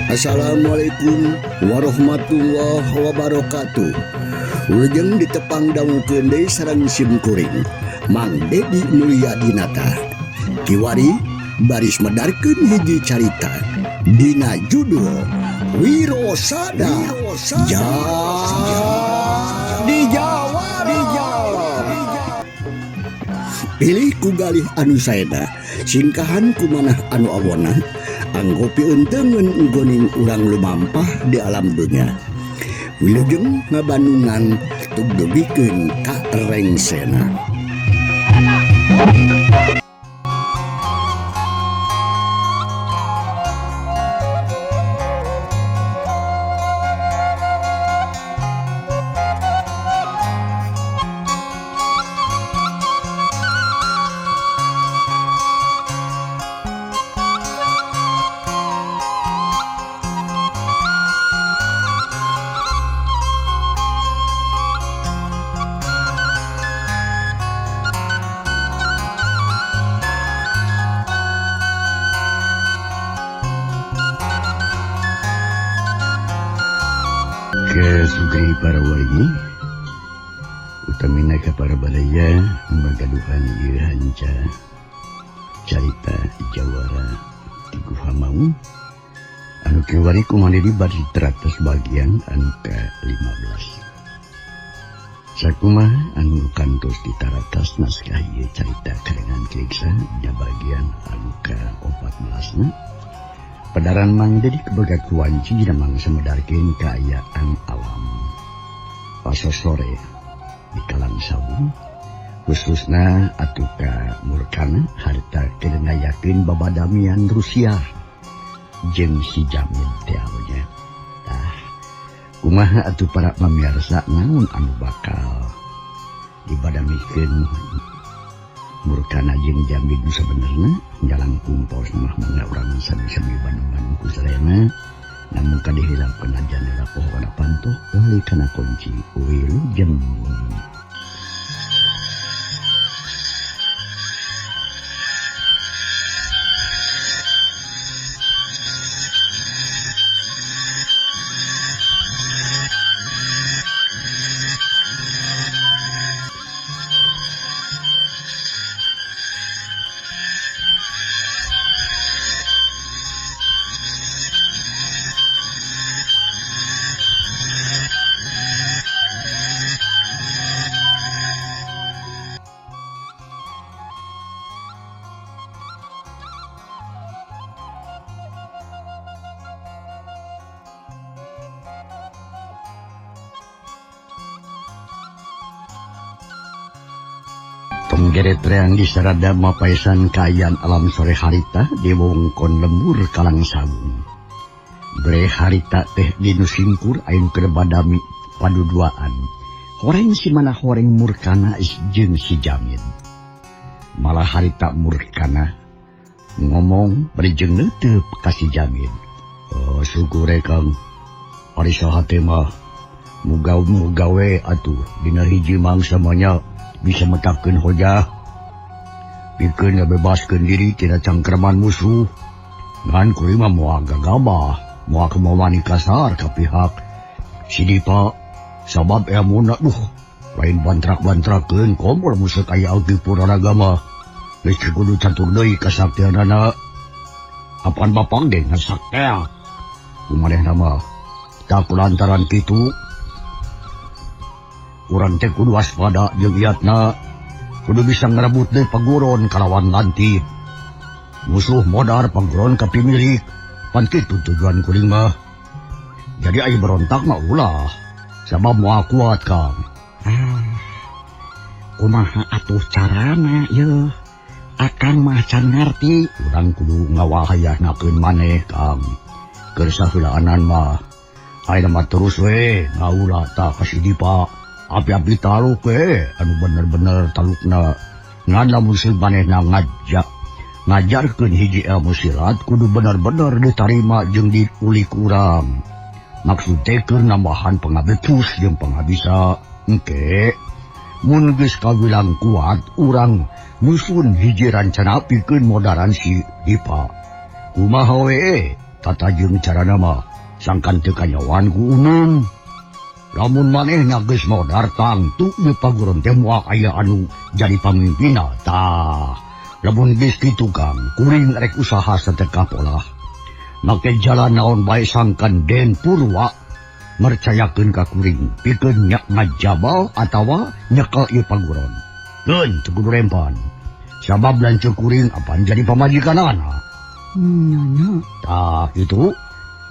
Assalamualaikum warahmatullahi wabarakatuh. Wilujeng ditepang dangukeun deui sareng sim kuring Mang Dedi Mulyadinata. Kiwari baris medarkeun hiji carita dina judul Wirosada. Jadi Jawara. Pilih ku galih anu saeda, singkahan ku manah anu awona, anggo piunteungeun nggoning urang lumampah di alam dunya. Wilujeng ngabandungan tug dugikeun ka rengsena. Sugri para wargi utamina ka para baraya magaduhan ieu hanca carita Jawara di Guha Maung anu kiwari kumaneh bari teratas bagian anu ka-15. Sakumaha anu kantos ditaratas naskah ieu carita karengan Kliksa dina bagian anu ka-14 na. Padaran Mang Dedi kebega kuanci dina mangsa medarkeun kaayaan alam. Paso sore di Kalang Sabung, khususna atuh ka Murkana harta keur ngayakeun babadamian Rusia jeung si Jamin teh nya. Tah, kumaha atuh para pamirsa naon anu bakal dibadamikeun Murkana jeung Jamin nu sabenerna jalangkung paos mah mangga urang sami-sami bandungan ku sadayana namun kadihilangkeun jandela poho kana panto meuli kana kunci wilujeng. Geret reang di sarada mapaisan kaayaan alam sore harita di wewengkon lembur Kalang Sabung. Bre harita teh dinu singkur ayun keur badami paduduaan. Horeng si mana horeng Murkana jeung si Jamin. Malah harita Murkana ngomong bari jeung neuteup ka si Jamin. Oh, syukur Kang. Ari saha teh mah mugawe atuh dina hiji mangsa mah nya bisa metakeun hojah pikeun ngabebaskeun diri tina cangkerman musuh. Ngan kuring mah moal gagabah, moal kemawani kasar ka pihak si Dipa sabab elmuna duh lain bantrak-bantrakeun komor musuh aya agi puraraga mah geus kudu catur deui kasaktianana. Apan bapang ge ngasaktea kumanehna mah tak lantaran kitu urang teh kudu waspada jeung iatna, kudu bisa ngerebut deui paguron kalawan lantip. Musuh modar paguron ka pimilik, pan kitu tujuan kuring mah. Jadi aya berontak mah ulah, sabab moal kuat Kang. Ah, kumaha atuh carana yeuh? Akang mah can ngarti. Urang kudu ngawahayahnakeun maneh Kang. Keur saheulaanan mah ayeuna mah terus we ngaulah tah ka si Dipa. Api-api taluk we anu bener-bener talukna. Ngan lamun si manehna ngajak Ngajarkeun hiji ilmu silat kudu bener-bener ditarima jeung diulik urang. Maksud teh keur nambahan pangabecus jeung pangabisa. Engke mun geus kawilang kuat urang nyusun hiji rancana pikeun modaran si Dipa. Kumaha we tata jeung carana mah sangkan teu kanyawan ku umum. Lamun manehna geus modar tangtu ieu paguron teh moal aya anu jadi pamimpinna. Tah, lamun geus kitu Kang, kuring rek usaha satekah polah. Make jalan naon bae sangkan Den Purwa mercayakeun ka kuring pikeun nyak ngajabal atawa nyekel ieu paguron. Keun teu kudu rempan. Sabab lanceuk kuring apan jadi pamajikanana. Nya. Tah kitu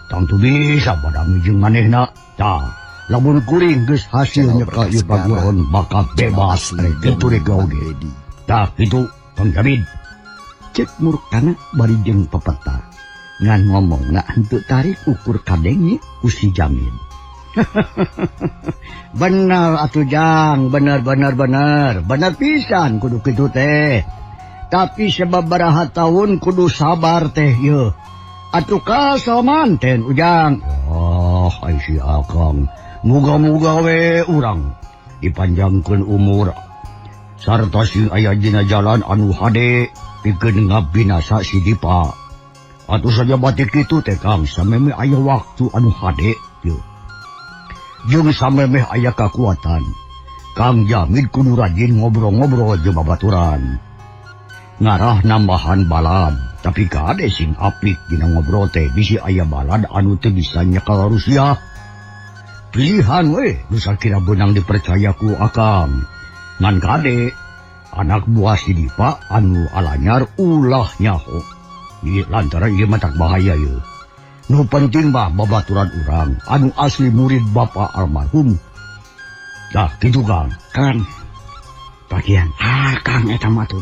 tangtu bisa badami jeung manehna. Tah, lamun kuring geus hasil Channel nyekel Berkah ieu Segara, paguron bakal channel bebas asli rek kitu Doni rek Mang oge. Dedi. Tah kitu Kang Jamid. Cek murkana bari jeung pepeta. Ngan ngomongna henteu tarik ukur kadenge ku si Jamid. Bener atuh Jang, bener bener bener. Bener pisan kudu kitu teh. Tapi sababaraha taun kudu sabar teh yeuh. Atuh kasal manten Ujang. Ah, ai si Akang. Muga-muga we urang dipanjangkeun umur sarta sing aya dina jalan anu hade pikeun ngabinasa si Dipa. Atuh saja batik kitu teh Kang, samemeh aya waktu anu hade yeuh. Jeung samemeh aya kakuatan. Kang Jamid kudu rajin ngobrol-ngobrol jeung babaturan. Ngarah nambahan balad, tapi kade sing apik dina ngobrol teh bisi aya balad anu teu bisa nyekel Rusia. Pilihan we nu sakira beunang dipercaya ku Akang. Ngan kade anak buah si Dipa anu alanyar ulah nyaho. Di lantaran ieu mah tak bahaya ieu. Nu penting mah babaturan urang anu asli murid bapa almarhum. Tah kitu Kang. Kang. Bagian Akang eta mah tuh.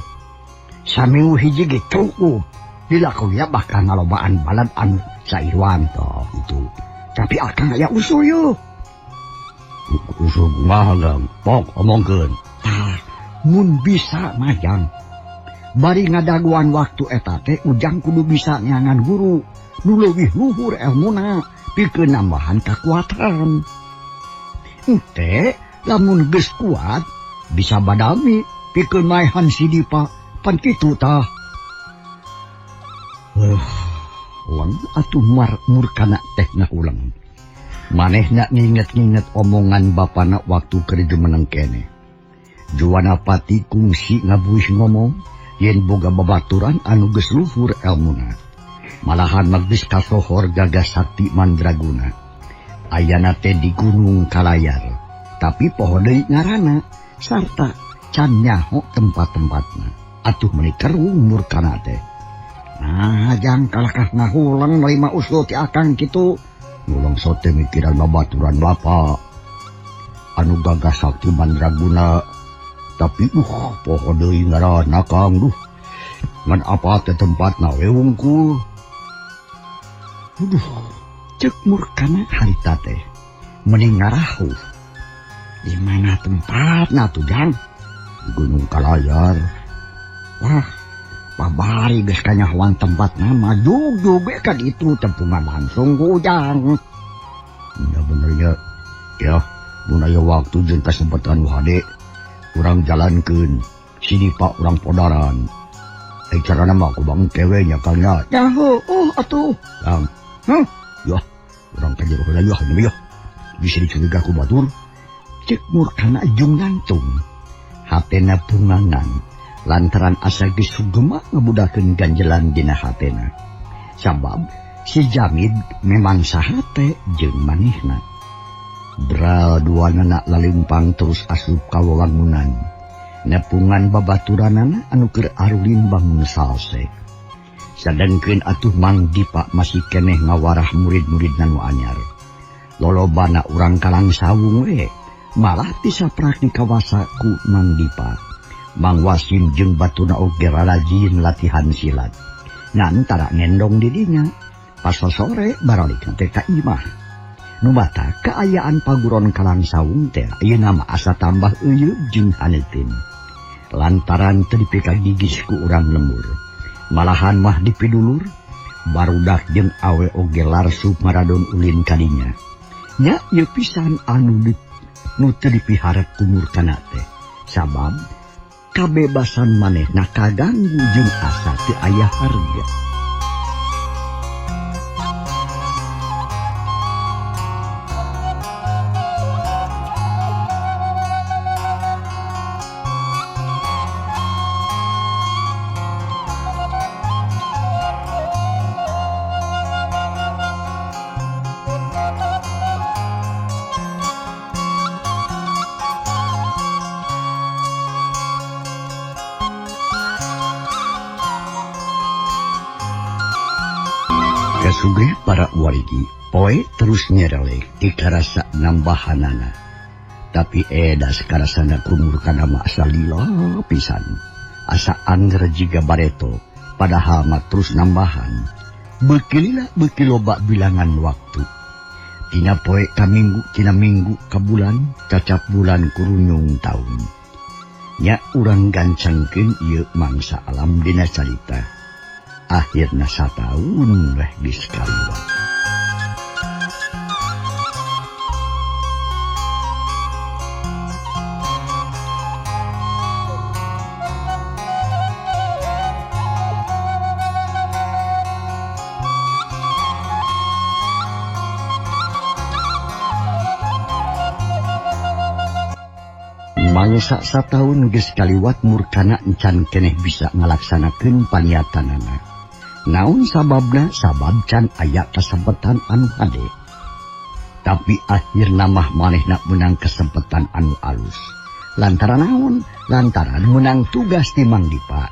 Saminggu hiji ge cukup. Dilakunya bakal ngalobaan balad anu sairwan toh itu. Tapi Akang aya usul yeuh. Usul kumaha Kang? Pok omongkeun. Tah, mun bisa mah Jang. Bari ngadaguan waktu eta teh Ujang kudu bisa nyangan guru nu leuwih luhur elmuna pikeun nambahan kakuatan. Ente lamun geus kuat bisa badami pikeun maehan si Dipa pan kitu tah. Ulang atuh murkana teh ngahuleng. Manehna nginget-nginget omongan bapana waktu keur jumeneng keneh. Juwanapati kungsi ngabuih ngomong yen boga babaturan anu geus luhur elmuna. Malahan mah geus kasohor gagah sakti mandraguna. Ayana teh di Gunung Kalayar, tapi poho deui ngaranna sarta can nyaho tempat-tempatna. Atuh meuni kerung murkana teh. Nah, jang kalakah ngahuleng nerima usul ti Akang kitu. Nguleng sote mikiran babaturan bapa anu gagah sakti mandraguna, tapi poho deui ngaranna Kang. Duh, ngan apa teh tempatna we wungkul. Aduh, cek murkana harita teh mending ngarahuh. Di mana tempatna tuh Jang? Di Gunung Kalayar. Wah, babari geus kanyahoan tempatna mah jug-jug we kan itu tempungan langsung ku Ujang. Ya benernya ya, mun aya waktu jeung kasempatan nu hade urang jalankeun si Dipa urang podaran. Carana mah ku bang kewe nya Kang nya. Ya heueuh atuh. Kang. Hah? Ya, urang ka jero heula yeuh, yeuh. Bisa dicuriga ku batur. Cek murkana jeung ngantung. Hatena bungangan lantaran asa geus sugema ngebudakeun ganjelan dina hatena. Sabab si Jamid memang sahate jeung manehna. Bral duanana lalimpang terus asup ka wewangunan. Nepungan babaturanana anu keur arulin bangun salse. Sadengkeun atuh Mang Dipa masih keneh ngawarah murid-muridna nu anyar. Lolobana urang Kalang Sawung we, malah tisaprak di kawasa ku Mang Dipa. Mang Wasim jeung batuna oge rarajin latihan silat. Ngan tara ngendong didinya. Pas sore baralik teh ka imah. Nu bata kaayaan paguron Kalang Sawung teh ayeuna mah asa tambah euyeup jeung haneuteun. Lantaran teu dipikagigis ku urang lembur. Malahan mah dipidulur barudak jeung awe oge larsup maradon ulin kadinya. Nya ieu pisan anu nu teu dipiharep ku Murkana teh. Sabab kabebasan manehna kaganggu jeung asa teu aya harga. Kasugih para warigi poe terus nyerelek dikarasa nambahanana. Tapi edas karasana ku Murkana mah asa lila pisan. Asa angger jiga bareto padahal mah terus nambahan. Beuki lila beuki loba bilangan waktu. Tina poe ka minggu, tina minggu ka bulan, cacap bulan kurunyung taun. Nya urang gancangkeun ieu mangsa alam dina carita. Akhirna sataun weh geus kaliwat. Mangsa sataun geus kaliwat Murkana encan keneh bisa ngalaksanakeun paniatanana. Naon sababna? Sabab can aya kasempetan anu hade. Tapi akhirna mah manehna meunang kesempatan anu alus. Lantaran naon? Lantaran meunang tugas ti Mang Dipa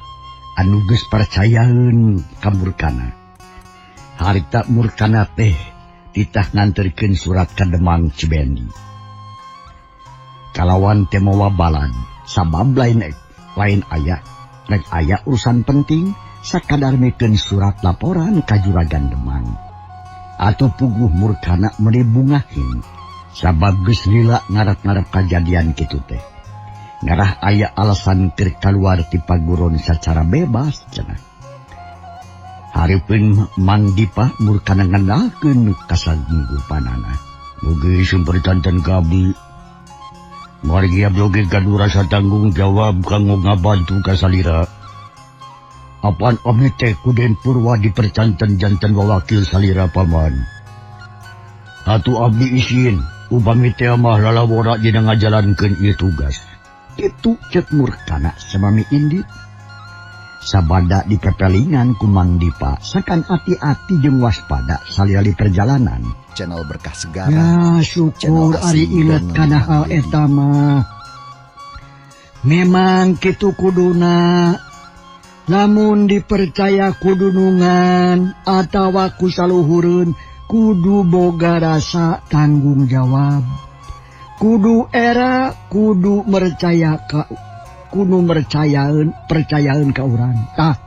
anu geus percayaeun ka Murkana. Harita Murkana teh titah nganterkeun surat ka Demang Cibendi. Kalawan teh mawa balad, sabab lain aya rek aya urusan penting sakadar mikeun surat laporan ka Juragan Demang. Atuh puguh Murkana meuni bungahin sabab geus lila ngarep-ngarep kajadian kitu teh. Ngarah aya alasan keur kaluar ti paguron sacara bebas cenah. Hareupeun Mang Dipa Murkana ngandalkeun kasanggupanana. Mugi sumber janten ka abdi. Margi abdi oge gaduh rasa tanggung jawab kanggo ngabantu ka salira. Apaan abdi teh ku Den Purwa dipercanten janten wawakil salira paman. Atuh abdi isin upami teh mah lalawora dina ngajalankeun ieu tugas. Kitu ceuk Murkana samami indit. Sabada dipepelingan ku Mang Dipa sakan ati-ati jeung waspada salira di perjalanan. Channel Berkah Segara. Ya syukur ari inget kana hal eta mah. Memang kitu kuduna. Lamun dipercaya kudunungan atawa ku saluhureun kudu boga rasa tanggung jawab. Kudu era kudu mercaya ka kudu percayaeun ka urang. Tah,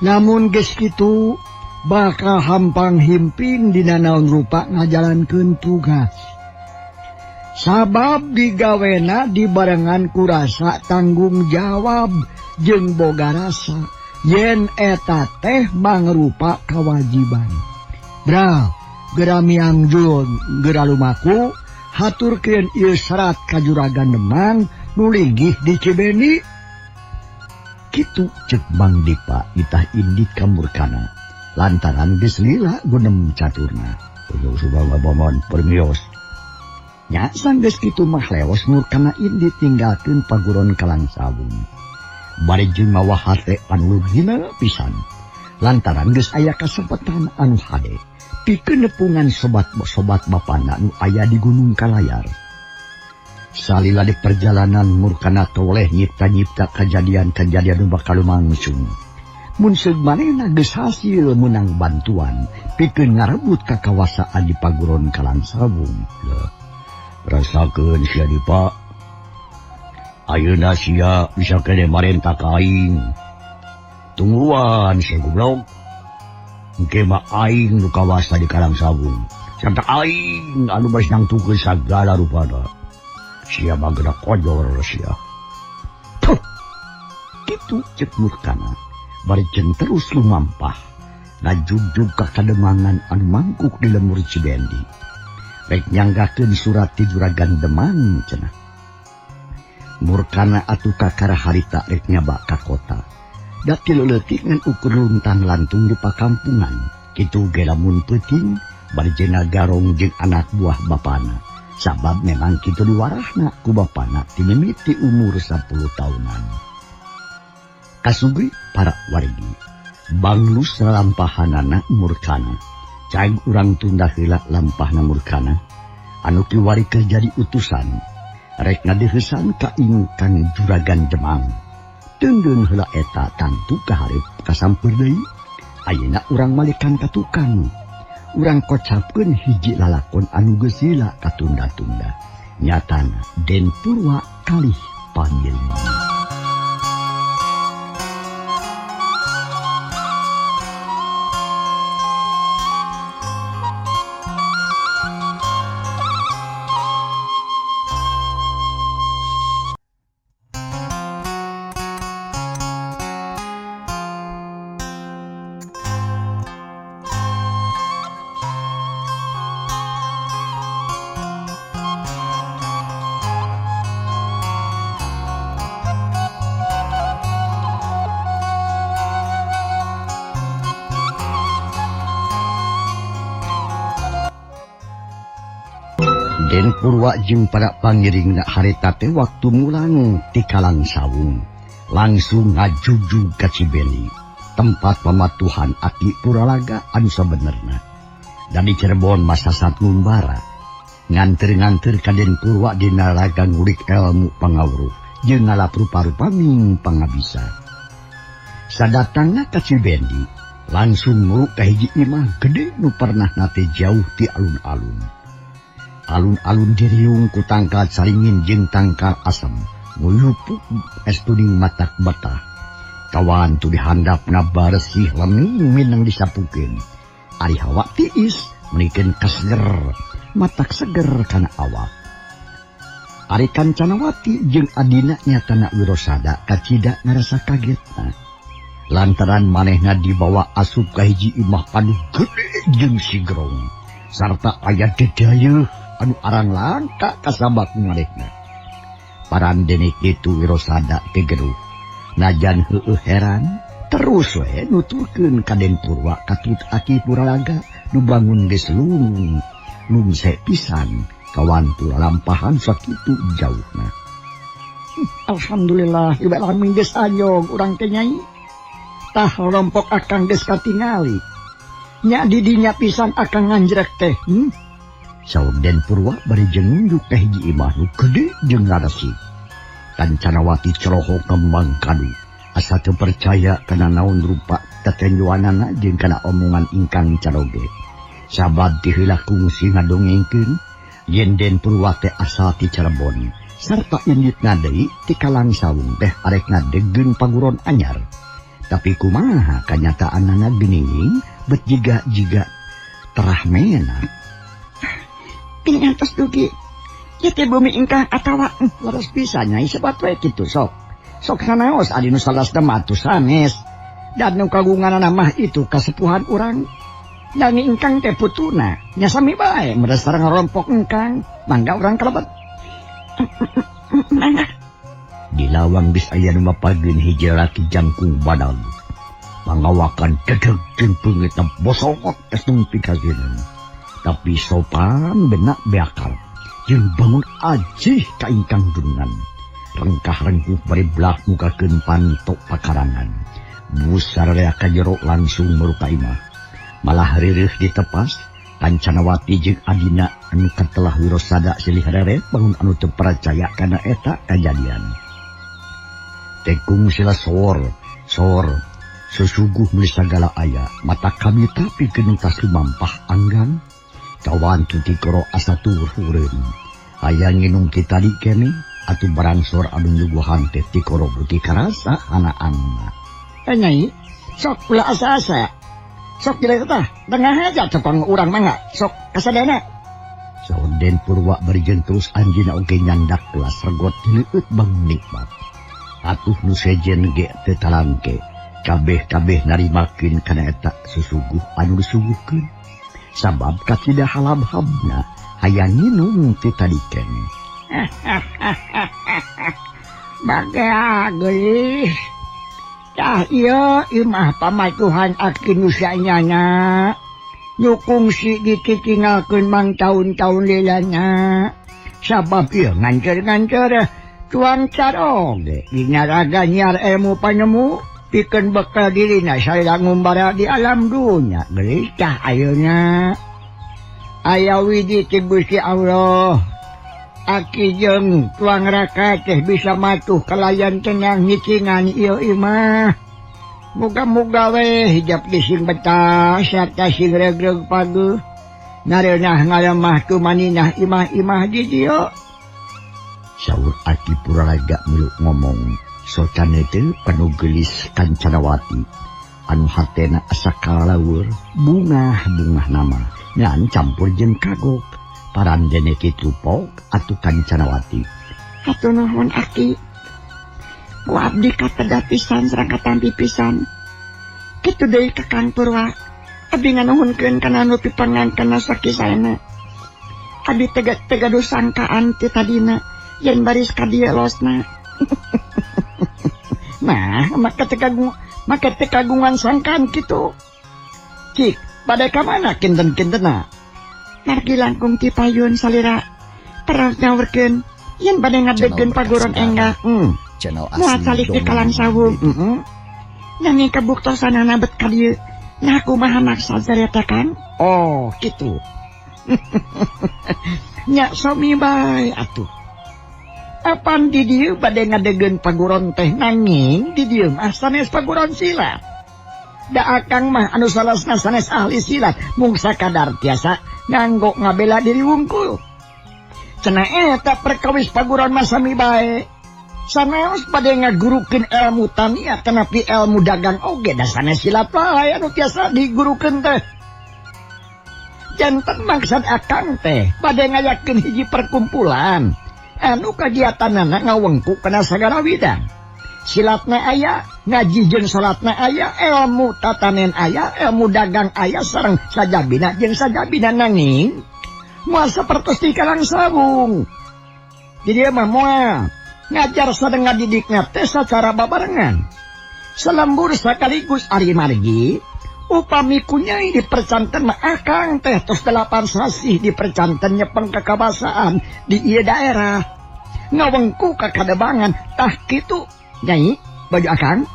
lamun geus kitu bakal hampang himping dina naon rupa ngajalankeun tugas. Sabab digawena dibarengan ku rasa tanggung jawab jeung boga rasa yen eta teh mangrupa kewajiban. Bra, geura miang jun, geura lumaku haturkeun ieu serat ka Juragan Demang nu linggih di Cibendi. Kitu ceuk Mang Dipa itah indit ka Murkana lantaran geus lila gunem caturna. Ujung subang paman permios. Nya sanggeus kitu mah leos Murkana indit ninggalkeun paguron Kalangsawung. Bari jeung mawa hate anu hina pisan lantaran geus aya kasempatan anu hade pikeun nepungan sobat-sobat bapana nu aya di Gunung Kalayar. Salila di perjalanan Murkana toleh nyipta-nyipta kejadian-kejadian nu bakal lumangsung. Mun seug manehna geus hasil meunang bantuan pikeun ngarebut kakawasaan di paguron Kalangsawung. Rasakeun sia Dipa. Ayeuna sia bisa kene marentah ka aing. Tungguan sia goblok. Engke mah aing nu kawasa di Kalangsawung. Sampai aing anu bari nangtukeun sagala rupana. Sia mah geura kojor sia. Tuh. Kitu ceuk Murkana. Bari jeung terus lumampah ngajugjug ka kademangan anu mangkuk di lemur Cibendi. Rek nyanggakeun surat ti Juragan Demang cenah. Murkana atuh kakara harita rek nyaba ka kota. Da ti leutik ngan ukur luntang lantung di pakampungan. Kitu ge lamun peuting bari jeung ngagarong jeung anak buah bapana. Sabab memang kitu diwarahna ku bapana ti mimiti umur 10 tahunan. Kasugri para wargi. Banglus lampahanana Murkana. Cai urang tunda heula lampahna Murkana. Anu kiwari keur jadi utusan. Rek ngadeuheusan ka ingkang Juragan Demang. Deundeun heula eta tangtu kaharep kasampeur deui. Ayeuna urang malikan ka tukang. Urang kocapkeun hiji lalakon anu geus lila katunda-tunda. Nyatana Den Purwa kalih pangiring. Den Purwa jeung para pangiringna harita teh waktu mulang ti Kalangsawung langsung ngajugjug ka Cibeli, tempat pamatuhan Aki Puralaga anu sabenerna. Dan di Cirebon masa sat ngumbara nganter-nganter ka Den Purwa dina raga ngulik ilmu pangawruh jeung ngalap rupa-rupa ming pangabisa. Sadatangna ka Cibendi langsung nguruk ka hiji imah gede nu pernah nate jauh ti alun-alun. Alun-alun diriung ku tangkal caringin jeung tangkal asem nguyupuk estuning matak betah. Kawan tu dihandapna bersih leming minang disapukeun. Ari hawa tiis menikeun kaseger, matak seger kana awak. Ari Kancanawati jeung adina nyatana Wirosada kacida ngarasa kagetna. Lantaran manehna dibawa asup ka hiji imah anu gede jeung sigrong sarta aya dedayeuh anu arang langka kasabak manehna. Parandene kitu Wirosada kegeruh. Najan heueuh heran terus we nuturkeun ka Den Purwa katut Aki Puralaga nu bangun geus lungse pisan kawantu lalampahan sakitu jauhna. Alhamdulillah ieu geus anyog urang teh nyai. Tah rompok akang geus katingali. Nya di dinya pisan akang nganjrek teh. Saur Den Purwa bari jeung nunjuk ka hiji imah nu gede jeung ngaresik. Kancanawati ceroho kembang kadu. Asa teu percaya kana naon rupa tetenjuanana jeung kana omongan ingkang caroge. Sabab ti heula kungsi ngadongengkeun yen Den Purwa teh asal ti Cirebon sarta inditna deui ti Kalangsawung teh arek ngadegkeun paguron anyar. Tapi kumaha kanyataanana geuning bet jiga-jiga terah mena. Pingantos dugi ieu teh bumi ingkang atawa leres pisan nyai sebat we kitu sok. Sok sanaos ari nu salasna mah atuh sanes. Dan nu kagunganana mah itu kasepuhan urang. Nami ingkang teh putuna nya sami bae meres sareng rompok ingkang mangga urang kalebet. Mangga. Di lawang geus aya nu mapageun hiji lalaki jangkung badag. Pangawakan dedeg jeung peungeutna bosokot estung pikageuneuh. Tapi sopan benak beakal jeung bangun ajih ka ingkang dunungan. Rengkah-rengkuh bari belah mukakeun pantok pakarangan. Busar rea ka jero langsung meruka imah. Malah rireuh ditepas Kancanawati jeung adina anu katelah Wirosada silih reret bangun anu teu percaya kana eta kajadian. Tekung sila sor, sor susuguh meuli sagala aya mata kami tapi geunung tas lumampah anggang. Kawan tu tikoro asa tuhureun. Aya nginum ti tadi kene atuh barangsor anu nyuguhan teh tikoro beuki karasa anaanna. Nyai, sok ulah asa-asa. Sok jelek tah, tengah aja tepang urang mangga, sok kasadana. Saur Den Purwa bari jeung terus anjeunna oge nyandak gelas regot leueut bang nikmat. Atuh nu sejen ge teu talangke. Kabeh-kabeh narimakeun kana eta susuguh anu disuguhkeun. Sabab kacida halab-habna hayang nginum ti tadi keneh. Bagea geulis. Tah ieu imah pamatuhan aki nu sanyana. Nu kungsi dititinggalkeun mang taun-taun lilana. Sabab ieu ngancer-ngancer tuang caroge dina raga nyiar ilmu panemu pikeun bekal dirina salila ngumbara di alam dunya. Geulis tah ayeuna. Aya widi ti Gusti Allah. Aki jeung tuang raka teh bisa matuh kalayan tenang nyicingan ieu imah. Muga-muga we hijab di sing betah sarta sing regreg pageuh. Nareunah ngalemah tumaninah imah-imah di dieu. Saur Aki Puraraga milu ngomong, socane teh penuh geulis Kancanawati. Anu hatena asa kalaweur, bungah-bungah nama, ngan campur jeung kagok. Parandene kitu pok atuh Kancanawati. Hatur nuhun Aki. Ku abdi kateda pisan sareng katampi pisan. Kitu deui ka Kang Purwa. Abdi nganuhunkeun kana nu pipangan kana sakisaena. Abdi tegaduh sangkaan ti tadina yen baris ka dieu losna. Nah, maka teu kagungan sangkaan kitu. Cik, bade ka mana kinten-kintena? Margi langkung ti payun salira terus nyaurkeun yen bade ngadegkeun paguron enggak. Moal salik di Kalang Sawung. Nanging kabuktosanana bet ka dieu. Nah kumaha maksad sareta Kang? Oh, kitu. Nya somi bae atuh. Apan di dieu bade ngadegkeun paguron teh nanging di dieu mah sanes paguron silat. Da akang mah anu salasna sanes ahli silat mung sakadar tiasa nganggo ngabela diri wungkul. Cenah eta perkawis paguron mah sami bae. Sanaos bade ngagurukeun ilmu tania tetapi ilmu dagang oge da sanes silat wae anu tiasa digurukeun teh. Janten maksad akang teh bade ngayakeun hiji perkumpulan anu kagiatanana ngawengku kana sagala widang. Silatna aya, ngaji jeung salatna aya, ilmu tatanen aya, ilmu dagang aya sareng sajabina jeung sajabina nanging moal sapertos di Kalang Sawung. Di dieu mah moal ngajar sareng ngadidikna teh sacara babarengan. Salembur sakaligus ari margi upami ku nyai dipercanten mah akang teh tos 8 sasih dipercanten nyepeng kakabasaan di ieu daerah. Ngawengku ka kadebangan tah kitu. Nyai, baju akang.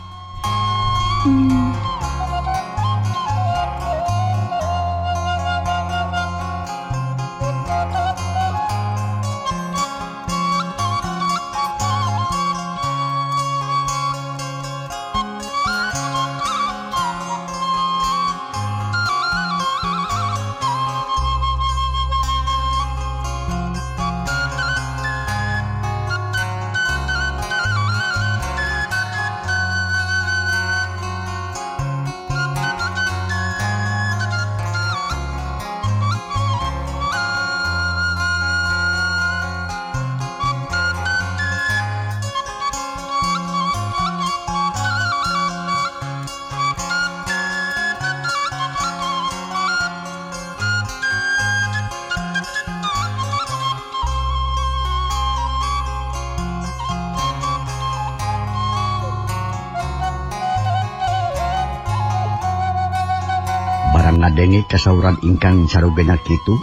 Ngadenge kasauran ingkang sarogena kitu,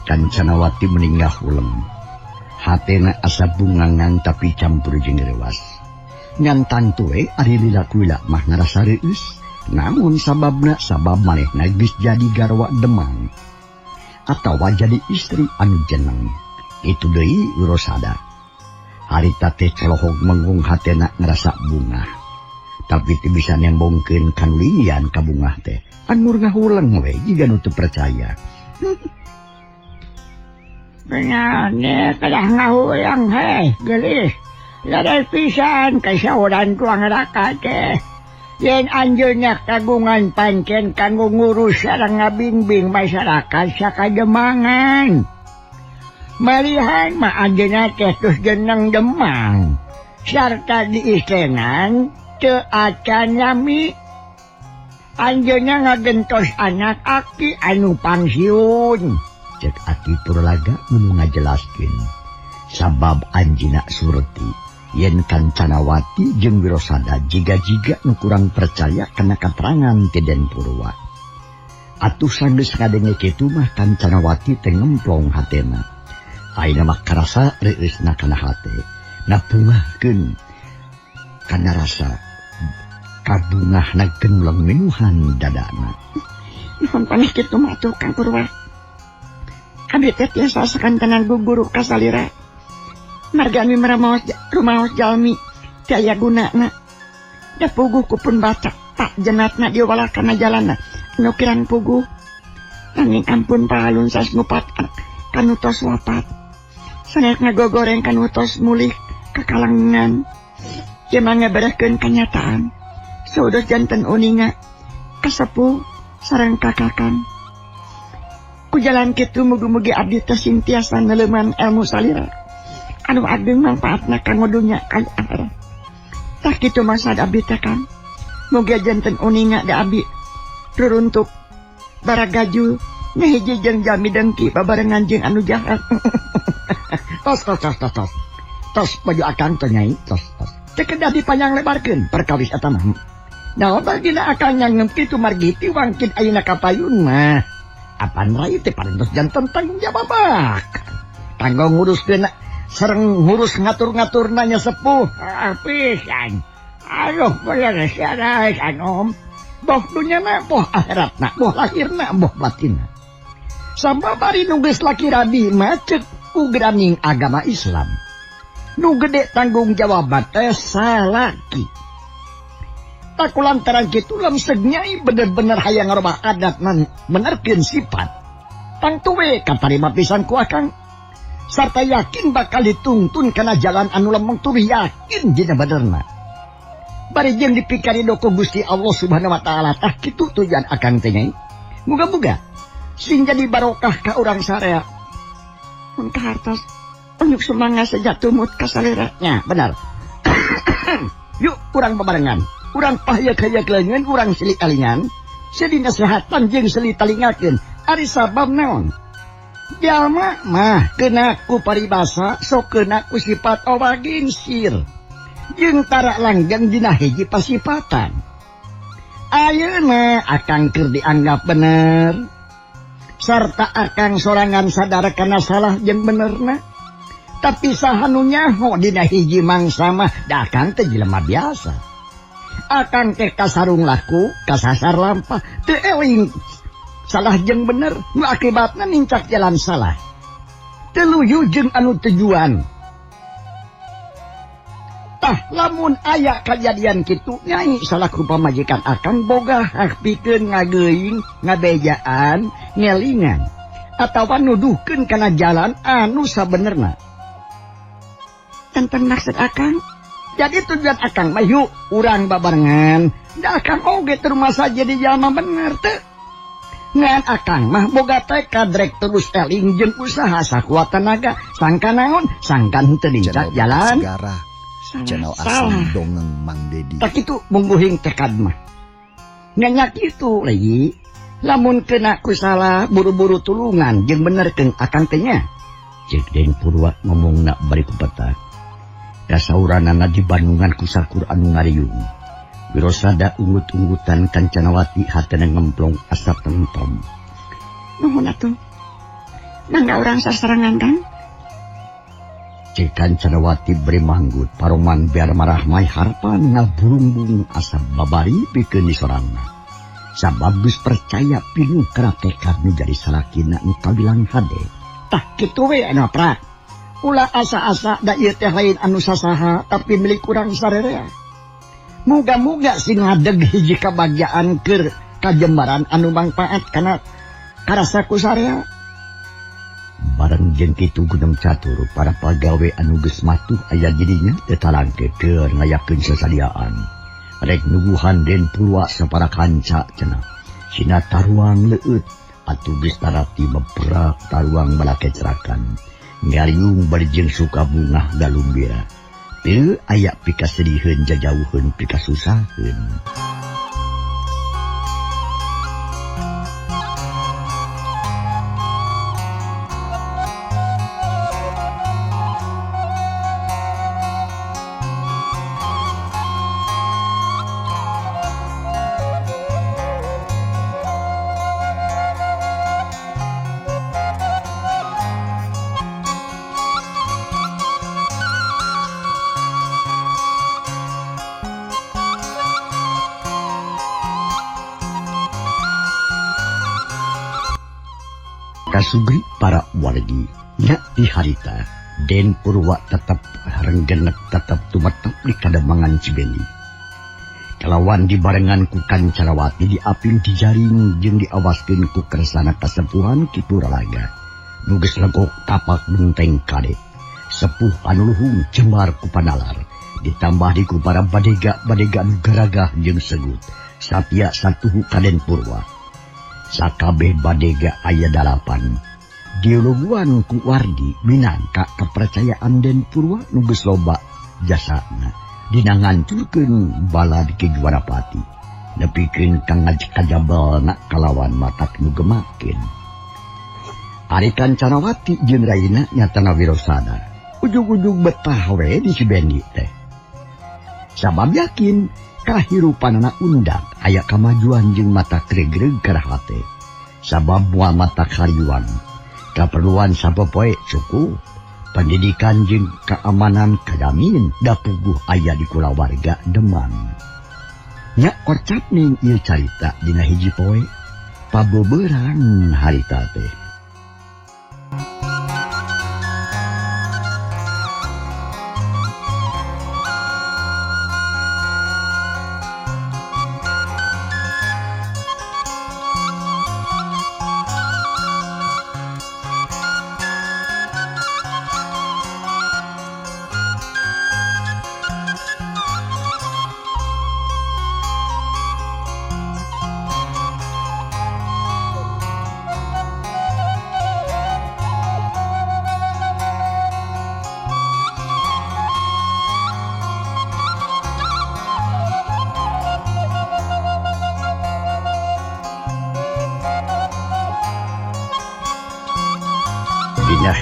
Kancanawati meninggal huleng. Hatena asa bungangan tapi campur jeung rewas. Ngan tangtu we ari lila kuila mah ngarasa reueus, namun sababna sabab manehna geus jadi garwa Demang atawa jadi istri anu jeneng. Itu deui Wirosada. Harita teh celohog menggung hatena ngarasa bungah. Tapi teu bisa nembongkeun kanulian ka bungah teh. Angur ngahuleng we jiga nu teu percaya. Benyane kalah ngahuleng heh geulis. Lada pisan kasauran tuang raka teh. Yen anjeunna kagungan pancen kanggo ngurus sareng ngabingbing masyarakat sakademangan. Malihan mah anjeunna teh tos jeneng Demang. Sarta diistenan teu acan nyami. Anjeunna ngagentos anak aki anu pangsiun. Cek Aki Purlaga nu ngajelaskeun. Sabab anjeunna surti yen Kancanawati jeung Wirosada jiga-jiga nu kurang percaya kana katerangan ti Den Purwa. Atuh sanggeus ngadenge kitu mah Kancanawati teh ngemplong hatena. Ayeuna mah karasa reueusna kana hate. Napungahkeun kana rasa kabungahna gemleng minuhan dadana. Nuhun paneh kitu mah atuh Kang Purwa. Abdi teh tiasa sakantenan guguru ka salira. Marga ami maramaos rumaos jalmi teu aya gunana. Da puguh ku pun baca pak jenatna diwalah kana jalanna nu kirang puguh. Nanging ampun pahalun sas ngupat kanu tos wapat. Sanes ngagogoreng kanu tos mulih kakalangan. Ieu mah ngaberehkeun kanyataan. Saudos janten uninga kasepuh sareng kakakang. Ku jalan kitu mugi-mugi abdi teh sintiasa neuleuman ilmu salira anu ageng manfaatna kanggo dunya kang akhirat. Tah kitu maksud abdi teh Kang. Mugi janten uninga da abdi ruruntuk baragaju ngahiji jeung jalmi dengki babarengan jeung anu jahat. Tos tos tos tos tos. Tos baju akang teh nyai tos tos. Teu kedah dipanjang lebarkeun perkawis eta mah. Naon bagina akang nyanggem kitu margi ti wangkin ayeuna kapayun mah. Apan rai teh parantos janten tanggung jawab kanggo nguruskeun sareng ngurus ngatur-ngatur nanya sepuh. Ah, pisan. Aduh, bener siarai anom. Boh dunyana, boh akhiratna, boh lahirna, boh batinna. Sabab ari nu geus laki rabi mah ceuk ugraning agama Islam. Nu gede tanggung jawab teh salaki. Tak lantaran kitu lemseg nyai bener-bener hayang ngarobah adat nan benerkeun sifat. Tangtu we katarima pisan ku akang. Sarta yakin bakal dituntun kana jalan anu lemeng tur yakin dina benerna. Bari jeung dipikarido ku Gusti Allah Subhanahu wa taala tah kitu tujuan akang teh nyai. Muga-muga sing jadi barokah ka urang sarea. Mun kahartos unyuk sumangga sejak tumut ka salira. Nya benar. Yuk urang babarengan. Urang pahyek-hayek leungeun, urang silih alingan, silih nasehatan jeung silih talingakeun. Ari sabab naon? Jalma mah kena ku paribasa, sok kena ku sifat owaginsir. Jeung tara langgeng dina hiji pasipatan. Ayeuna akang keur dianggap bener. Sarta akang sorangan sadar kana salah jeung benerna. Tapi saha nu nyaho dina hiji mangsa mah da akang teh jelema biasa. Akang teh kasarung laku, kasasar lampah, teu eling salah jeung bener, nu akibatna nincak jalan salah. Teu luyu jeung anu tujuan. Tah lamun aya kajadian kitu nyai salaku pamajikan akang boga hak pikeun ngageuing, ngabejaan, ngelingan atawa nuduhkeun kana jalan anu sabenerna. Tentang maksud akang? Jadi tujuan akang mah yuk urang babarengan. Da akang oge teu rumasa jadi jalma bener teu. Ngan akang mah boga tekad rek terus eling jeung usaha sakuat tenaga sangka naon sangka henteu nincak jalan. Segara, channel asli dongeng Mang Dedi. Tak kitu mungguhing tekad mah. Nganyak kitu lagi. Lamun kena ku salah buru-buru tulungan jeung benerkeun akang teh nya. Cek Den Purwa ngomongna bari ku peta. Kasauranana di Bandungan ku sakur anu ngariung. Wirosada unggut-unggutan Kancanawati hatena ngemplong asap tentom. Nuhun atuh. Mangga urang sasarengan Kang. Cek Kancanawati beri manggut paroman biar marah mai harpan ngaburung-burung asap babari pikeun disorangna. Sabab geus percaya pinuh kana tekad nu jadi salakina nu kabilang hade. Tah kitu we anu prak. Ulah asa-asa da ieu teh lain anu sasaha tapi milik urang sarerea. Muga-muga sing ngadeg hiji kabagjaan keur kajembaran anu mangpaat kana karasa ku sarea. Bareng jeung kitu Gunung Catur para pagawe anu geus matuh aya dirinya teu talangke keur ngayakeun sasadiaan. Rek nuguhan Den Purwa sapara kanca cenah. Sina taruang leueut atuh geus tarati mebrak taruang balakecrakan. Ngariung bari jeung suka bungah galumbira. Teu aya pikasediheun jajauheun pikasusaheun. Kasugri para wargi nya di harita Den Purwa tetep renggenek tetep tumetep di kademangan Cibendi. Kalawan dibarengan ku Kancanawati diaping dijaring jeung diawaskeun ku kersana kasepuhan Ki Puralaga. Nu geus legok tapak benteng kade. Sepuh anu luhung jembar ku panalar, ditambah di ku para badega-badega nu garagah jeung segut. Satya satuhu ka Den Purwa. Sakabeh badega aya 8. Diluguan ku wargi minangka kepercayaan Den Purwa nu geus loba jasana dina ngancurkeun balad Ki Juwanapati. Nepikeun ka kajabelna kalawan matak nu gemakeun. Ari Kancanawati jeung raina nyatana Wirosada. Ujug-ujug betah we di Cibendi teh. Sabab yakin kahirupanana undak aya kamajuan jeung mata gregreg kana hate. Sabab moal mata kariuan. Kaperluan sapopoe cukup. Pendidikan jeung keamanan kajamin da puguh aya di kulawarga Demang. Nya kocap ning ieu carita dina hiji poe pabeberang harita teh.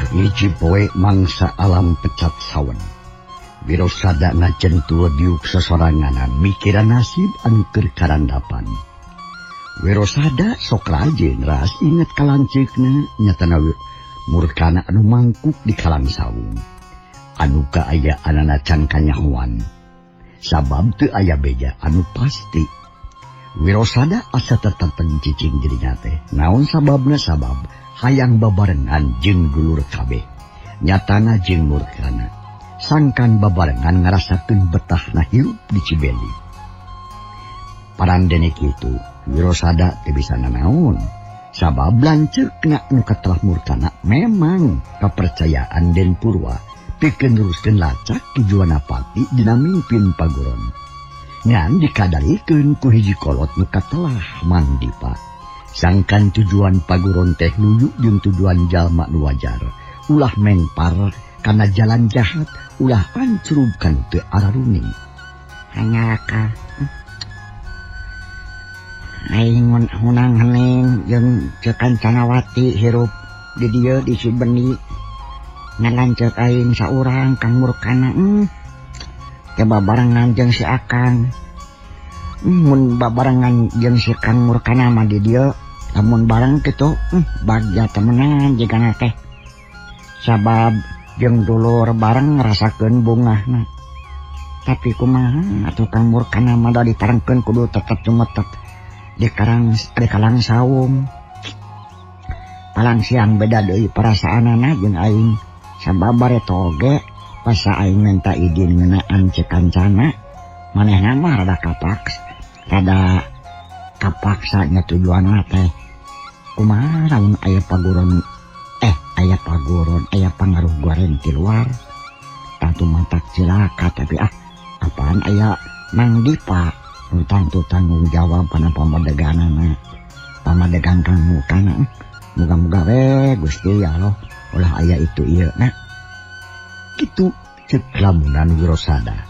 Hiji poe mangsa alam pecat sawen. Wirosada ngajentul diuk sesoranganan mikiran nasib anu keur karandapan. Wirosada sok rajin ras inget ka lanceukna nyatana murkana anu mangkuk di kalang sawung. Anu kaayaanana can kanyahoan. Sabab teu aya beja anu pasti. Wirosada asa tertenteng cicing dirinya teh. Naon sababna sabab hayang babarengan jeung dulur kabeh. Nyatana jeung murkana. Sangkan babarengan ngarasakeun betahna hirup di Cibendi. Parandene kitu, Wirosada teu bisa nanaon. Sabab lanceukna nu katelah murkana memang kepercayaan Den Purwa pikeun neruskeun lacak tujuanapati dina mimpin paguron. Ngan dikadalikeun ku hiji kolot nu katelah Mandipa. Sangkan tujuan paguron teh nuju jeung tujuan jalma nu wajar. Ulah mengpar kana jalan jahat, ulah ancrub kana teu araruning. Hanyaka. Aing hunang hening jeung Ceu Kancanawati hirup di dieu di Cibendi. Ngalanceuk aing saurang Kang Murkana. Teh babarengan jeung si Akang. Mun babarengan jeung si Kang Murkana mah di dieu, lamun bareng kitu, bagja temenan jigana teh. Sabab jeung dulur bareng ngarasakeun bungahna. Tapi kumaha atuh Kang Murkana mah da ditarengkeun kudu tetep cumetep di karang di kalang sawung. Palang siang beda deui perasaanana jeung aing. Sabab bareto oge pas aing minta izin ngeunaan Ceu Kancana, manehna mah rada kapaksa. Rada kapaksa nya tujuanna teh. Kumaha lamun aya paguron aya pangaruh goreng ti luar. Tangtu matak cilaka tapi apaan aya Mang Dipa nu tangtu tanggung jawab kana pamadeganana. Pamadegan Kang Murkana. Muga-muga we Gusti ya Allah ulah aya itu ieu na. Kitu ceuk lamunan Wirosada.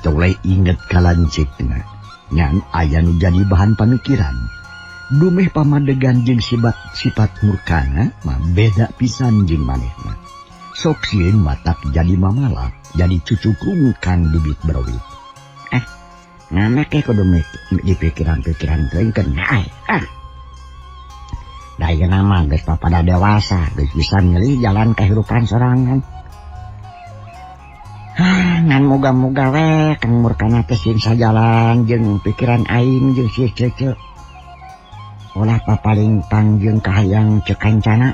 Toleh inget ka lanceukna. Ngan aya nu jadi bahan pamikiran. Dumeh pamadegan jeung sifat murkana mah beda pisan jeung manehna. Sok sieun matak jadi mamala, jadi cucukrung Kang Bibit Berowit. Nana ke kudu di pikiran-pikiran teuing keur nae. Da ayeuna mah geus papada dewasa, geus bisa milih jalan kehidupan sorangan. Ngan moga-moga we Kang Murkana teh sing sajalan jeung pikiran aing jeung si Cece. Ulah papaling pangjeng kahayang cek kancana.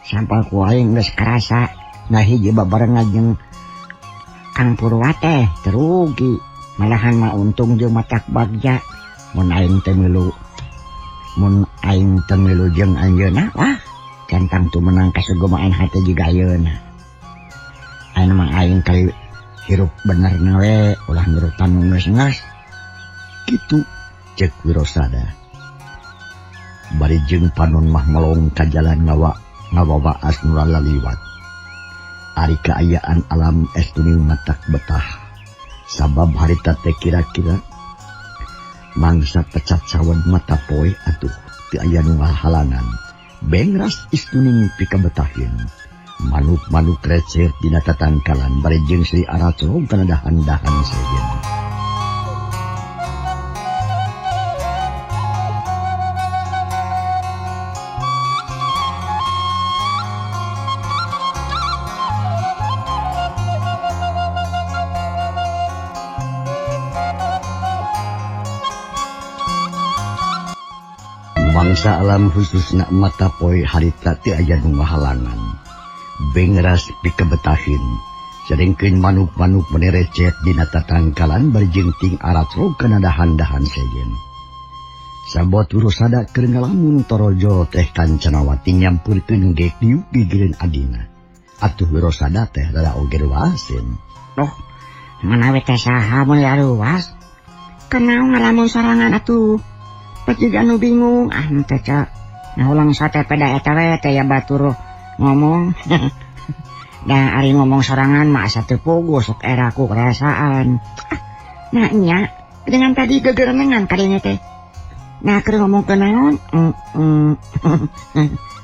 Sampal ku aing geus karasa nah hiji babarengan jeung Kang Purwa teh terugi. Malahan mah untung jeung matak bagja. Mun aing teu milu, mun aing teu milu jeung anjeunna wah centang tu menang kasugumaan hate jiga ayeuna. Ayeuna mah aing kali hirup bener na we ulah nurutan nu geus-geus. Kitu cek Wirosada. Bari jeung panon mah melong ka jalan ngawawaas nu laliwat. Ari kaayaan alam estuni matak betah. Sabab harita teh kira-kira mangsa pecat sawan mata poe atuh teu aya nu ngahalangan. Bengras istuning pikabetahin. Manuk-manuk receh dina tatangkalan bari jeung Sri Aracrog kana dahan-dahan sejen. Mangsa alam khususna mata poe harita teu aya nu ngahalangan. Bengras pikabetahin. Sedengkeun manuk-manuk menerecet dina tatangkalan bari jeung ting aracrog kana dahan-dahan sejen. Sabot Wirosada keur ngalamun torojo teh Kancanawati nyampeurkeun geek diuk gigireun adina. Atuh Wirosada teh rada oge ruaseun. Loh, manawi teh saha mun ruas? Kenaon ngalamun sorangan atuh? Juga anu bingung ah teh cak ngahulang sate peda eta we teh ya batur ngomong. Da ari ngomong sorangan mah asa teu puguh sok era ku kerasaan. Ah, nah nya dengan tadi gegerenengan kadenya teh. Nah keur ngomong ke naon?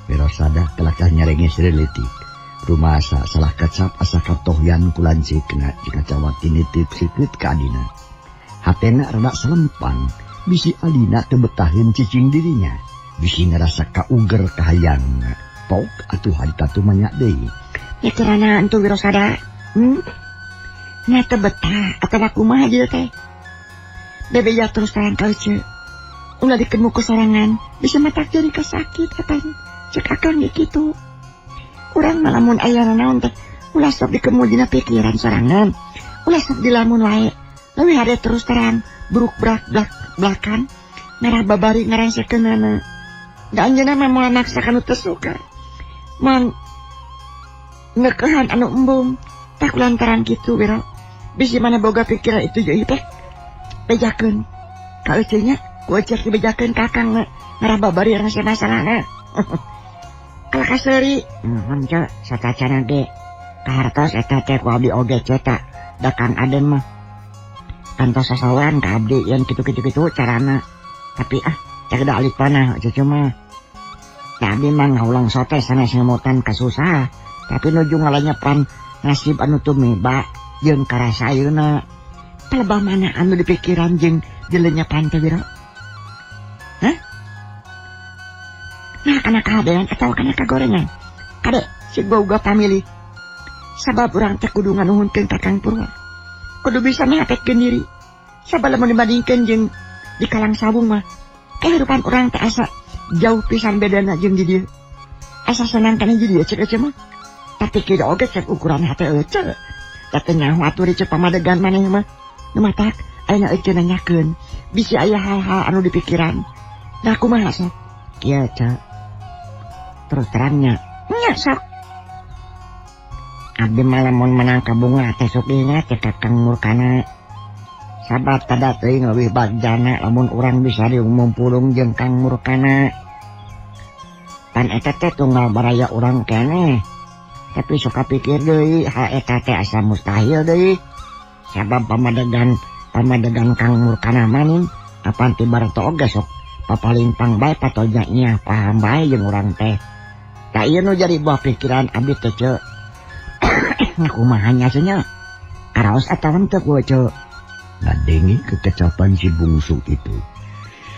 Wirosada kelakah nyarenge sireutik. Rumasa salah kacap asa katohyan ku lanceukna jika cawati nitip sikeut ka adina. Hatena rada selempang. Bisi adina teu betaheun cicing dirinya. Bisi ngarasa kauger kahayangna. Pok atuh harita tumanya deui. Mikirana entu Wirosada. Nya teu betah atawa kumaha ieu teh? Bebeja terus terang ka ece. Ulah dikemu ku sorangan, bisa matak jadi kasakit atan. Cek akang ge kitu. Urang mah lamun aya nanaon teh ulah sok dikemu dina pikiran sorangan. Ulah sok dilamun wae. Leuwih hade terus terang buruk brak blak belakan merah babari ngarasakeunana. Da anjeunna mah moal maksa kanu teu suka. Moal ngeukehan anu embung. Tak lantaran kitu Wiro. Bisi mana boga pikiran itu jeung teh. Bejakeun ka ece nya, ku ece dibejakeun ka akang ngarah babari rasa masalahna. Kalah kaseuri. Nuhun ce satacana ge. Kahartos eta teh ku abdi oge cetak. Da Kang Aden mah kantos sasawan ka abdi yang kitu-kitu kitu carana. Tapi ah cageda alit panah cucu mah. Da abdi mah ngaulang sote sanes ngemutan kasusah. Tapi nuju ngalanyepan nasib anu tumiba jeung karasa ayeuna. Palebah mana anu dipikiran jeung dilenyepan teh Wiro? Hah? Nah kana kahadean atawa kana kagorengan? Kade sig boga pamilih. Sabab urang teh kudu nganuhunkeun ka Kang Purwa. Kudu bisa ngapetkeun diri. Sabab lamun dibandingkeun jeung di Kalang Sawung mah, kehidupan urang teh asa jauh pisan bedana jeung di dieu. Asa senang kana di dieu cek ece mah. Tapi kieu oge cek ukuran hate ece. Da teu nyaho atuh cek pamadegan maneh mah. Nu matak ayeuna ece nanyakeun, bisi aya hal-hal anu dipikiran. Nah kumaha sok? Kieu ce. Terus terangnya, nya sok. Abdi mah lamun menang ka bunga teh sok ingat teh ka Kang Murkana. Sabab tada teuing leuwih bagjana lamun urang bisa diumumpulung jeung Kang Murkana. Pan eta teh tunggal baraya urang keneh. Tapi sok kapikir deui hal eta teh asa mustahil deui. Sabab pamadegan Kang Murkana maning apan ti bareto oge sok papalingpang bae patoja nya paham bae jeung urang teh. Tah ieu nu jadi buah pikiran abdi teh ce. Kumaha nya cenah? Karaos atawa henteu ku ce? Ngadengi kekecapan si bungsu itu.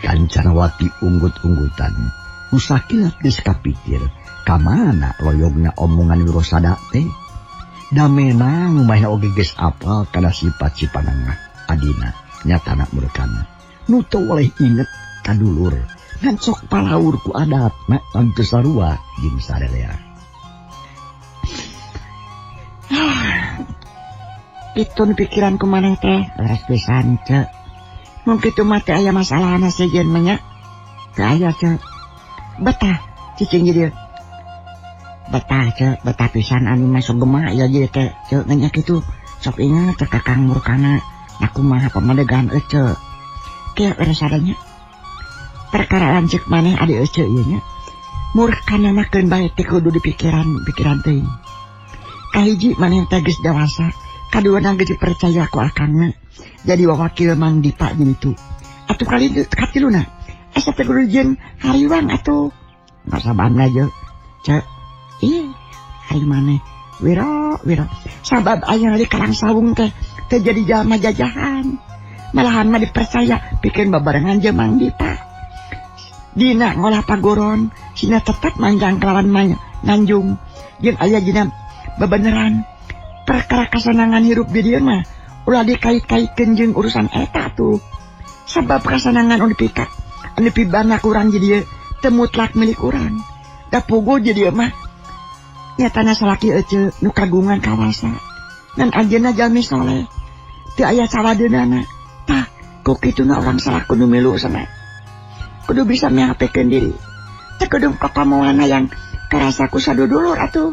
Kancanawati unggut-unggutan. Usakilat geus kapikir kamana loyogna omongan Wirosada teh. Da menang mah oge geus apal kana sifat si panengah adina nyatana murkana. Nu teu oleh inget ka dulur Ngan sok palaur ku adatna teu sarua jeung sararea. Pitun pikiran ku maneh teh leres pisan ce. Mun kitu mah teh aya masalahna sejen mah nya. Teu aya ce. Betah cicing di dieu. Betah ce, betah pisan anu mah sok gemah ieu jadi teh ce nya kitu. Sok ingat teh Kakang Murkana. Aku mah pamadegan ece. Kieu leres adanya. Perkara lanceuk maneh adi ece ieu nya. Murkana mah keun bae teh kudu dipikiran pikiran teuing. Kahiji maneh teh geus dewasa, kaduana geus dipercaya ku akangna. Jadi wakil Mang Dipa jeung itu. Atuh kali katiluna asa teh kudu jeung hariwang atuh. Masabana je. Cek. Ih, hari maneh wiro wiro. Sabab aya di Karang Sawung teh teu jadi jalma jajahan. Malahan mah dipercaya pikeun babarengan jeung Mang Dipa. Dina ngolah pagoron, sina tetep manjang kelawan nanjung jeung aya dina bebeneran. Perkara kasenangan hirup di dieu mah ulah dikait-kaitkeun jeung urusan eta tuh. Sabab kasenangan anu dipika, anu dipibana ku urang di dieu teu mutlak milik urang. Da puguh di dieu mah nyatana salaki ece nu kagungan kawasa. Ngan anjeunna jalmi soleh. Teu aya sawadeunana. Tah, ku kituna urang salaku nu milu sana. Kudu bisa mihapekeun diri. Teu kudu kokomoana yang karasa ku sadudulur atuh.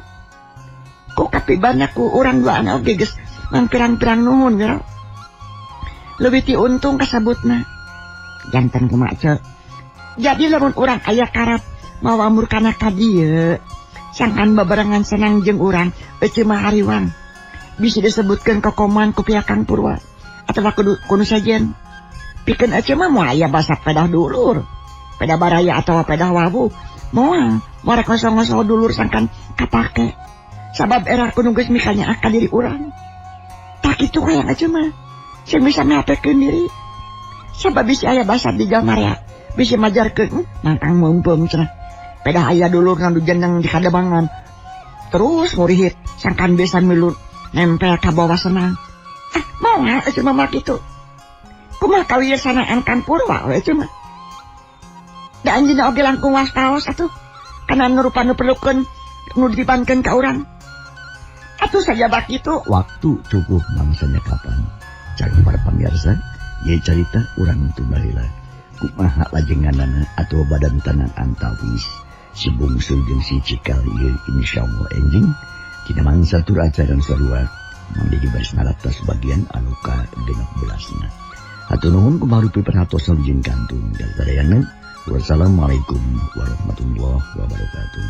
Ku kapibana ku urang duaan oge geus mangpirang-pirang nuhun gero. Leuwih ti untung kasabutna. Janten kumaha ce. Jadi lamun urang aya karep mawa Murkana ka dieu, sangkan babarengan senang jeung urang ece mah hariwang. Bisa disebutkeun kokoman ku pihak Kang Purwa atawa kudu kudu sejen. Pikeun ece mah moal aya basa pedah dulur. Pedah baraya atawa pedah wawu. Moal, moal kosong-kosong dulur sangkan kapake. Sabab era kudu geus mikanya ka diri urang. Tak kitu hayang ece mah. Sing bisa mihapekeun diri. Sabab bisi aya basa di gamar ya. Bisi majarkeun mangkang meumpeum cenah. Pedah aya dulur nu jeneng di kademangan. Terus ngurihit sangkan bisa milu nempel ka bawah senang. Ah, moal ece mah mah kitu. Kumaha kawirsanaan Kang Purwa we ece mah. Da anjeunna oge langkung wastaos atuh. Kana nu rupa nu perlukeun nu dipibankeun ka urang. Atuh sajaba kitu. Waktu cukup mangsanya kapan. Cari para pamirsa, ye carita urang tunda heula. Kumaha lajenganana atau badan tanan antawis si bungsu jeung si cikal ieu insyaallah enjing dina mangsa tur acara sarua Mang Dedi baris naratas bagian anu ka 16na. Hatur nuhun kumarupi perhatosan jeung kantun sadayana. Wassalamualaikum warahmatullahi wabarakatuh.